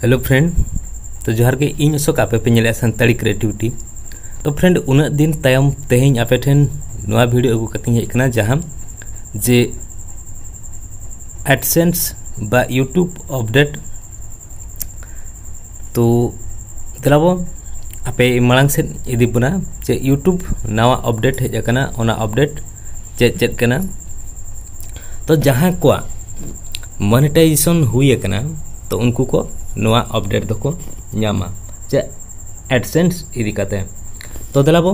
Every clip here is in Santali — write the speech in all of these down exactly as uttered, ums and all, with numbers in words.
Hello friend, ᱛᱚ ᱡᱚᱦᱟᱨ ᱜᱮ, ᱤᱧ ᱚᱥᱳᱠ, ᱟᱯᱮ ᱯᱮ ᱧᱮᱞᱮᱫᱼᱟ ᱥᱟᱱᱛᱟᱲᱤ ᱠᱨᱤᱭᱮᱴᱤᱵᱷᱤᱴᱤ᱾ ᱛᱚ friend, ᱩᱱᱟᱹᱜ ᱫᱤᱱ ᱛᱟᱭᱚᱢ ᱛᱮᱦᱮᱧ ᱟᱯᱮ ᱴᱷᱮᱱ ᱱᱚᱣᱟ ᱵᱷᱤᱰᱤᱭᱳ ᱟᱹᱜᱩ ᱠᱟᱛᱮᱧ ᱦᱮᱡ ᱟᱠᱟᱱᱟ, ᱡᱟᱦᱟᱸ ᱡᱮ AdSense ᱵᱟ YouTube update᱾ ᱛᱚ ᱫᱮᱞᱟᱵᱚ ᱟᱯᱮ ᱢᱟᱲᱟᱝ ᱥᱮᱫ ᱤᱫᱤ ᱵᱚᱱᱟ ᱡᱮ YouTube ᱱᱟᱣᱟ update ᱦᱮᱡ ᱟᱠᱟᱱᱟ, ᱚᱱᱟ update ᱪᱮᱫ ᱪᱮᱫ ᱠᱟᱱᱟ᱾ ᱛᱚ ᱡᱟᱦᱟᱸ ᱠᱚᱣᱟᱜ ᱢᱚᱱᱮᱴᱟᱭᱡᱮᱥᱚᱱ ᱦᱩᱭ ᱟᱠᱟᱱᱟ, ᱛᱚ ᱩᱱᱠᱩ ᱠᱚ ᱱᱚᱣᱟ update ᱫᱚᱠᱚ ᱧᱟᱢᱟ ᱡᱮ AdSense ᱤᱫᱤ ᱠᱟᱛᱮ᱾ ᱛᱚ ᱫᱮᱞᱟᱵᱚ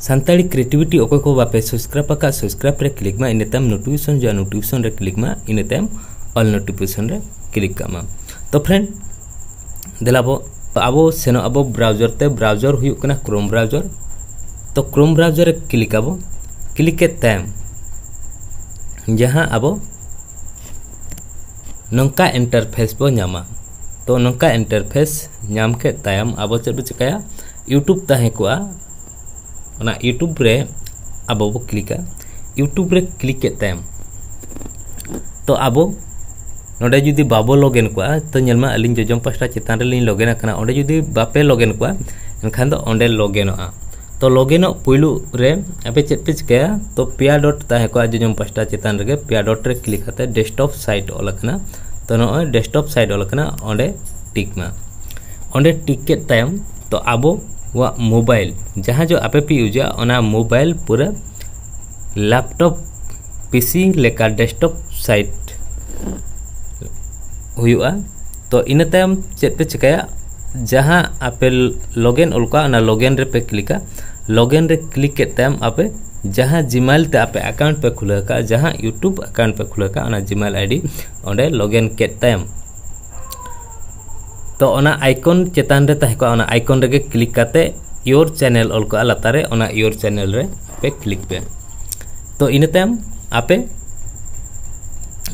ᱥᱟᱱᱛᱟᱲᱤ ᱠᱨᱤᱭᱮᱴᱤᱵᱷᱤᱴᱤ ᱚᱠᱚᱭ ᱠᱚ ᱵᱟᱯᱮ ᱥᱟᱵᱥᱠᱨᱟᱭᱤᱵ ᱟᱠᱟᱫ, ᱥᱟᱵᱥᱠᱨᱟᱭᱤᱵ ᱨᱮ ᱠᱞᱤᱠ ᱢᱟ, ᱤᱱᱟᱹ ᱛᱟᱭᱚᱢ ᱱᱳᱴᱤᱯᱷᱤᱠᱮᱥᱚᱱ ᱦᱤᱡᱩᱜᱼᱟ, ᱱᱳᱴᱤᱯᱷᱤᱠᱮᱥᱚᱱ ᱨᱮ ᱠᱞᱤᱠ ᱢᱟ, ᱤᱱᱟᱹ ᱛᱟᱭᱚᱢ ᱚᱞ ᱱᱳᱴᱤᱯᱷᱤᱠᱮᱥᱚᱱ ᱨᱮ ᱠᱞᱤᱠ ᱠᱟᱜ ᱢᱟ᱾ ᱛᱚ friend, ᱫᱮᱞᱟᱵᱚ ᱟᱵᱚ ᱥᱮᱱᱚᱜ ᱟᱵᱚ ᱵᱨᱟᱣᱡᱟᱨ ᱛᱮ, ᱵᱨᱟᱣᱡᱟᱨ ᱦᱩᱭᱩᱜ ᱠᱟᱱᱟ Chrome ᱵᱨᱟᱣᱡᱟᱨ᱾ ᱛᱚ Chrome ᱵᱨᱟᱣᱡᱟᱨ ᱨᱮ ᱠᱞᱤᱠ ᱟᱵᱚ, ᱠᱞᱤᱠ ᱠᱮᱫ ᱛᱟᱭᱚᱢ ᱡᱟᱦᱟᱸ ᱟᱵᱚ ᱱᱚᱝᱠᱟ ᱤᱱᱴᱟᱨᱯᱷᱮᱥ ᱵᱚ ᱧᱟᱢᱟ᱾ ᱛᱚ ᱱᱚᱝᱠᱟ ᱤᱱᱴᱟᱨᱯᱷᱮᱥ ᱧᱟᱢ ᱠᱮᱫ ᱛᱟᱭᱚᱢ ᱟᱵᱚ ᱪᱮᱫ ᱵᱚ ᱪᱤᱠᱟᱹᱭᱟ, YouTube ᱛᱟᱦᱮᱸ ᱠᱚᱜᱼᱟ, ᱚᱱᱟ YouTube ᱨᱮ ᱟᱵᱚ ᱵᱚ ᱠᱞᱤᱠᱟ᱾ YouTube ᱨᱮ ᱠᱞᱤᱠ ᱠᱮᱫ ᱛᱟᱭᱚᱢ ᱛᱚ ᱟᱵᱚ ᱱᱚᱰᱮ ᱡᱩᱫᱤ ᱵᱟᱵᱚ ᱞᱚᱜᱤᱱ ᱠᱚᱜᱼᱟ, ᱛᱚ ᱧᱮᱞ ᱢᱟ ᱟᱹᱞᱤᱧ ᱡᱚᱡᱚᱢ ᱯᱟᱥᱴᱟ ᱪᱮᱛᱟᱱ ᱨᱮᱞᱤᱧ ᱞᱚᱜᱤᱱ ᱟᱠᱟᱱᱟ, ᱚᱸᱰᱮ ᱡᱩᱫᱤ ᱵᱟᱯᱮ ᱞᱚᱜᱤᱱ ᱠᱚᱜᱼᱟ ᱮᱱᱠᱷᱟᱱ ᱫᱚ ᱚᱸᱰᱮ ᱞᱚᱜᱤᱱᱚᱜᱼᱟ᱾ ᱛᱚ ᱞᱚᱜᱤᱱᱚᱜ ᱯᱩᱭᱞᱩ ᱨᱮ ᱟᱯᱮ ᱪᱮᱫ ᱯᱮ ᱪᱤᱠᱟᱹᱭᱟ, ᱛᱚ ᱯᱮᱭᱟ ᱰᱚᱴ ᱛᱟᱦᱮᱸ ᱠᱚᱜᱼᱟ ᱡᱚᱡᱚᱢ ᱯᱟᱥᱴᱟ ᱪᱮᱛᱟᱱ ᱨᱮᱜᱮ, ᱯᱮᱭᱟ ᱰᱚᱴ ᱨᱮ ᱠᱞᱤᱠ ᱠᱟᱛᱮ ᱰᱮᱥᱠᱴᱚᱯ ᱥᱟᱭᱤᱴ ᱚᱞ ᱟᱠᱟᱱᱟ᱾ ᱛᱚ ᱱᱚᱜᱼᱚᱭ ᱰᱮᱥᱠᱴᱚᱯ ᱥᱟᱭᱤᱴ ᱚᱞ ᱟᱠᱟᱱᱟ, ᱚᱸᱰᱮ ᱴᱤᱠ ᱢᱟ᱾ ᱚᱸᱰᱮ ᱴᱤᱠ ᱠᱮᱫ ᱛᱟᱭᱚᱢ ᱛᱚ ᱟᱵᱚᱣᱟᱜ ᱢᱳᱵᱟᱭᱤᱞ ᱡᱟᱦᱟᱸ ᱡᱚ ᱟᱯᱮ ᱯᱮ ᱤᱭᱩᱡᱟ, ᱚᱱᱟ ᱢᱳᱵᱟᱭᱤᱞ ᱯᱩᱨᱟᱹ ᱞᱮᱯᱴᱚᱯ ᱯᱤᱥᱤ ᱞᱮᱠᱟ ᱰᱮᱥᱠᱴᱚᱯ ᱥᱟᱭᱤᱴ ᱦᱩᱭᱩᱜᱼᱟ᱾ ᱛᱚ ᱤᱱᱟᱹ ᱛᱟᱭᱚᱢ ᱪᱮᱫ ᱯᱮ ᱪᱤᱠᱟᱹᱭᱟ, ᱡᱟᱦᱟᱸ ᱟᱯᱮ ᱞᱚᱜᱤᱱ ᱚᱞ ᱠᱟᱜᱼᱟ, ᱚᱱᱟ ᱞᱚᱜᱤᱱ ᱨᱮᱯᱮ ᱠᱞᱤᱠᱟ᱾ ᱞᱚᱜᱤᱱ ᱨᱮ ᱠᱞᱤᱠ ᱠᱮᱫ ᱛᱟᱭᱚᱢ ᱟᱯᱮ ᱡᱟᱦᱟᱸ ᱡᱤᱢᱮᱞ ᱛᱮ ᱟᱯᱮ ᱟᱠᱟᱣᱩᱱᱴ ᱯᱮ ᱠᱷᱩᱞᱟᱹᱣ ᱠᱟᱜᱼᱟ, ᱡᱟᱦᱟᱸ YouTube ᱟᱠᱟᱣᱩᱱᱴ ᱯᱮ ᱠᱷᱩᱞᱟᱹᱣ ᱠᱟᱜᱼᱟ, ᱚᱱᱟ ᱡᱤᱢᱮᱞ ᱟᱭᱰᱤ ᱚᱸᱰᱮ ᱞᱚᱜᱤᱱ ᱠᱮᱫ ᱛᱟᱭᱚᱢ ᱛᱚ ᱚᱱᱟ ᱟᱭᱠᱚᱱ ᱪᱮᱛᱟᱱ ᱨᱮ ᱛᱟᱦᱮᱸ ᱠᱚᱜᱼᱟ, ᱚᱱᱟ ᱟᱭᱠᱚᱱ ᱨᱮᱜᱮ ᱠᱞᱤᱠ ᱠᱟᱛᱮ ᱤᱭᱳᱨ ᱪᱮᱱᱮᱞ ᱚᱞ ᱠᱚᱜᱼᱟ ᱞᱟᱛᱟᱨ ᱨᱮ, ᱚᱱᱟ ᱤᱭᱳᱨ ᱪᱮᱱᱮᱞ ᱨᱮ ᱟᱯᱮ ᱠᱞᱤᱠ ᱯᱮ᱾ ᱛᱚ ᱤᱱᱟᱹ ᱛᱟᱭᱚᱢ ᱟᱯᱮ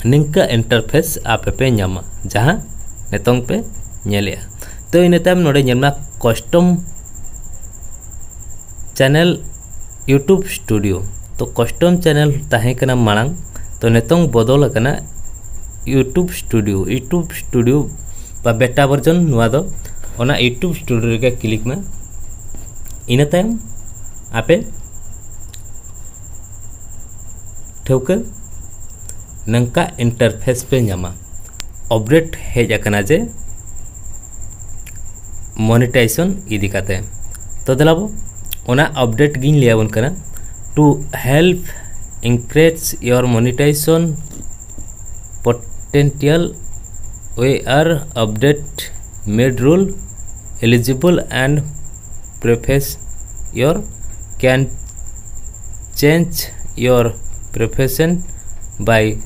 ᱱᱤᱝᱠᱟᱹ ᱤᱱᱴᱟᱨᱯᱷᱮᱥ ᱟᱯᱮ ᱯᱮ ᱧᱟᱢᱟ, ᱡᱟᱦᱟᱸ ᱱᱤᱛᱚᱝ ᱯᱮ ᱧᱮᱞᱮᱜᱼᱟ᱾ ᱛᱚ ᱤᱱᱟᱹ ᱛᱟᱭᱚᱢ ᱱᱚᱰᱮ ᱧᱮᱞ ᱢᱮ ᱠᱟᱥᱴᱚᱢ ᱪᱮᱱᱮᱞ YouTube ᱥᱴᱩᱰᱤᱭᱳ᱾ ᱛᱚ ᱠᱟᱥᱴᱚᱢ ᱪᱮᱱᱮᱞ ᱛᱟᱦᱮᱸ ᱠᱟᱱᱟ ᱢᱟᱲᱟᱝ, ᱛᱚ ᱱᱤᱛᱚᱝ ᱵᱚᱫᱚᱞ ᱟᱠᱟᱱᱟ YouTube ᱥᱴᱩᱰᱤᱭᱳ᱾ YouTube ᱥᱴᱩᱰᱤᱭᱳ ᱵᱟ ᱵᱮᱴᱟ ᱵᱷᱟᱨᱡᱚᱱ ᱱᱚᱣᱟ ᱫᱚ, ᱚᱱᱟ YouTube Studio ᱨᱮᱜᱮ ᱠᱞᱤᱠ ᱢᱮ᱾ ᱤᱱᱟᱹ ᱛᱟᱭᱚᱢ ᱟᱯᱮ ᱴᱷᱟᱹᱣᱠᱟᱹ ᱱᱚᱝᱠᱟ ᱤᱱᱴᱟᱨᱯᱷᱮᱥ ᱯᱮ ᱧᱟᱢᱟ᱾ ᱟᱯᱰᱮᱴ ᱦᱮᱡ ᱟᱠᱟᱱᱟ ᱡᱮ ᱢᱚᱱᱤᱴᱟᱭᱡᱮᱥᱚᱱ ᱤᱫᱤ ᱠᱟᱛᱮ᱾ ᱛᱚ ᱫᱮᱞᱟᱵᱚ ᱚᱱᱟ ᱟᱯᱰᱮᱴ ᱜᱤᱧ ᱞᱟᱹᱭ ᱟᱵᱚᱱ ᱠᱟᱱᱟ᱾ To help increase your monetization potential, we are update mid-roll eligible and preface your can change your preference by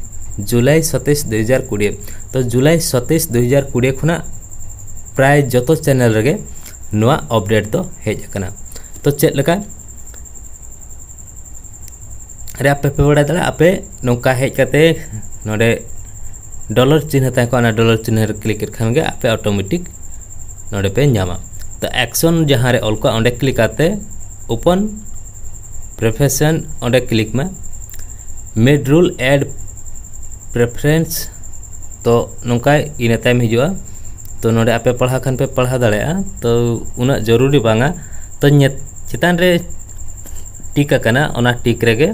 July ᱥᱟᱛᱟᱥ ᱫᱩ ᱦᱟᱡᱟᱨ ᱠᱩᱲᱤ᱾ ᱛᱚ ᱡᱩᱞᱟᱭ ᱥᱟᱛᱟᱥ ᱫᱩ ᱦᱟᱡᱟᱨ ᱠᱩᱲᱤ ᱠᱷᱚᱱᱟᱜ ᱯᱨᱟᱭ ᱡᱚᱛᱚ ᱪᱮᱱᱮᱞ ᱨᱮᱜᱮ ᱱᱚᱣᱟ ᱟᱯᱰᱮᱴ ᱫᱚ ᱦᱮᱡ ᱟᱠᱟᱱᱟ᱾ ᱛᱚ ᱪᱮᱫ ᱞᱮᱠᱟ ᱨᱮ ᱟᱯᱮ ᱯᱮ ᱵᱟᱲᱟᱭ ᱫᱟᱲᱮᱭᱟᱜᱼᱟ? ᱟᱯᱮ ᱱᱚᱝᱠᱟ ᱦᱮᱡ ᱠᱟᱛᱮ ᱱᱚᱰᱮ ᱰᱚᱞᱟᱨ ᱪᱤᱱᱦᱟᱹ ᱛᱟᱦᱮᱸ ᱠᱚᱜᱼᱟ, ᱚᱱᱟ ᱰᱚᱞᱟᱨ ᱪᱤᱱᱦᱟᱹ ᱨᱮ ᱠᱞᱤᱠ ᱠᱮᱫ ᱠᱷᱟᱱ ᱜᱮ ᱟᱯᱮ ᱚᱴᱳᱢᱮᱴᱤᱠ ᱱᱚᱰᱮ ᱯᱮ ᱧᱟᱢᱟ᱾ ᱛᱚ ᱮᱠᱥᱚᱱ ᱡᱟᱦᱟᱸ ᱨᱮ ᱚᱞ ᱠᱚᱜᱼᱟ ᱚᱸᱰᱮ ᱠᱞᱤᱠ ᱠᱟᱛᱮ ᱳᱯᱮᱱ ᱯᱨᱮᱯᱷᱟᱨᱮᱱᱥ ᱚᱸᱰᱮ ᱠᱞᱤᱠ ᱢᱮ᱾ ᱢᱤᱰ ᱨᱳᱞ ᱮᱰ ᱯᱨᱮᱯᱷᱟᱨᱮᱱᱥ, ᱛᱚ ᱱᱚᱝᱠᱟ ᱤᱱᱟᱹ ᱛᱟᱭᱚᱢ ᱦᱤᱡᱩᱜᱼᱟ᱾ ᱛᱚ ᱱᱚᱰᱮ ᱟᱯᱮ ᱯᱟᱲᱦᱟᱣ ᱠᱷᱟᱱ ᱯᱮ ᱯᱟᱲᱦᱟᱣ ᱫᱟᱲᱮᱭᱟᱜᱼᱟ, ᱛᱚ ᱩᱱᱟᱹᱜ ᱡᱚᱨᱩᱨᱤ ᱵᱟᱝᱟ᱾ ᱛᱚ ᱧᱮ- ᱪᱮᱛᱟᱱ ᱨᱮ ᱴᱤᱠ ᱟᱠᱟᱱᱟ, ᱚᱱᱟ ᱴᱤᱠ ᱨᱮᱜᱮ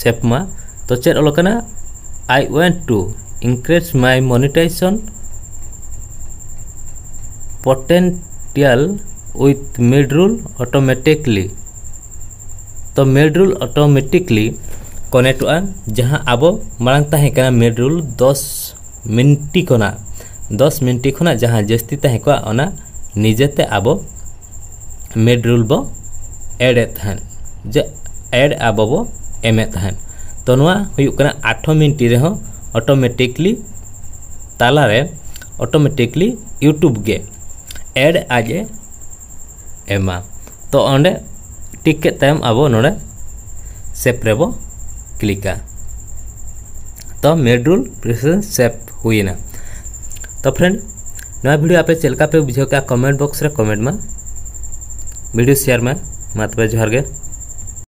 ᱥᱮᱵᱷ ᱢᱟ᱾ ᱛᱚ ᱪᱮᱫ ᱚᱞ ᱟᱠᱟᱱᱟ? I want to increase my monetization potential with mid roll automatically. ᱛᱚ ᱢᱤᱰ ᱨᱳᱞ ᱚᱴᱳᱢᱮᱴᱤᱠᱞᱤ ᱠᱚᱱᱮᱠᱴᱚᱜᱼᱟ, ᱡᱟᱦᱟᱸ ᱟᱵᱚ ᱢᱟᱲᱟᱝ ᱛᱟᱦᱮᱸ ᱠᱟᱱᱟ ᱢᱤᱰ ᱨᱳᱞ ᱫᱚᱥ ᱢᱤᱱᱴᱤ ᱠᱷᱚᱱᱟᱜ, ᱫᱚᱥ ᱢᱤᱱᱴᱤ ᱠᱷᱚᱱᱟᱜ ᱡᱟᱦᱟᱸ ᱡᱟᱹᱥᱛᱤ ᱛᱟᱦᱮᱸ ᱠᱚᱜᱼᱟ, ᱚᱱᱟ ᱱᱤᱡᱮᱛᱮ ᱟᱵᱚ ᱢᱤᱰ ᱨᱳᱞ ᱵᱚ ᱮᱰ ᱮᱫ ᱛᱟᱦᱮᱸᱫ, ᱡᱮ ᱮᱰ ᱟᱵᱚ ᱵᱚ ᱮᱢᱮᱫ ᱛᱟᱦᱮᱸᱫ᱾ ᱛᱚ ᱱᱚᱣᱟ ᱦᱩᱭᱩᱜ ᱠᱟᱱᱟ ᱟᱴᱷᱚ ᱢᱤᱱᱴᱤ ᱨᱮᱦᱚᱸ ᱚᱴᱳᱢᱮᱴᱤᱠᱞᱤ ᱛᱟᱞᱟᱨᱮ ᱚᱴᱳᱢᱮᱴᱤᱠᱞᱤ YouTube ᱜᱮ ᱮᱰ ᱟᱡ ᱮ ᱮᱢᱟ᱾ ᱛᱚ ᱚᱸᱰᱮ ᱴᱤᱠ ᱠᱮᱫ ᱛᱟᱭᱚᱢ ᱟᱵᱚ ᱱᱚᱰᱮ ᱥᱮᱵᱷ ᱨᱮᱵᱚ ᱠᱞᱤᱠᱟ᱾ ᱛᱚ ᱢᱤᱰ ᱨᱳᱞ ᱯᱨᱮᱯᱷᱟᱨᱮᱱᱥ ᱥᱮᱵᱷ ᱦᱩᱭᱮᱱᱟ᱾ ᱛᱚ ᱯᱷᱨᱮᱱᱰ, ᱱᱚᱣᱟ ᱵᱷᱤᱰᱤᱭᱳ ᱟᱯᱮ ᱪᱮᱫ ᱞᱮᱠᱟ ᱯᱮ ᱵᱩᱡᱷᱟᱹᱣ ᱠᱮᱜᱼᱟ, ᱠᱚᱢᱮᱱᱴ ᱵᱚᱠᱥ ᱨᱮ ᱠᱚᱢᱮᱱᱴ ᱢᱟ, ᱵᱷᱤᱰᱤᱭᱳ ᱥᱮᱭᱟᱨ ᱢᱮ᱾ ᱢᱟ ᱛᱚᱵᱮ ᱡᱚᱦᱟᱨ ᱜᱮ᱾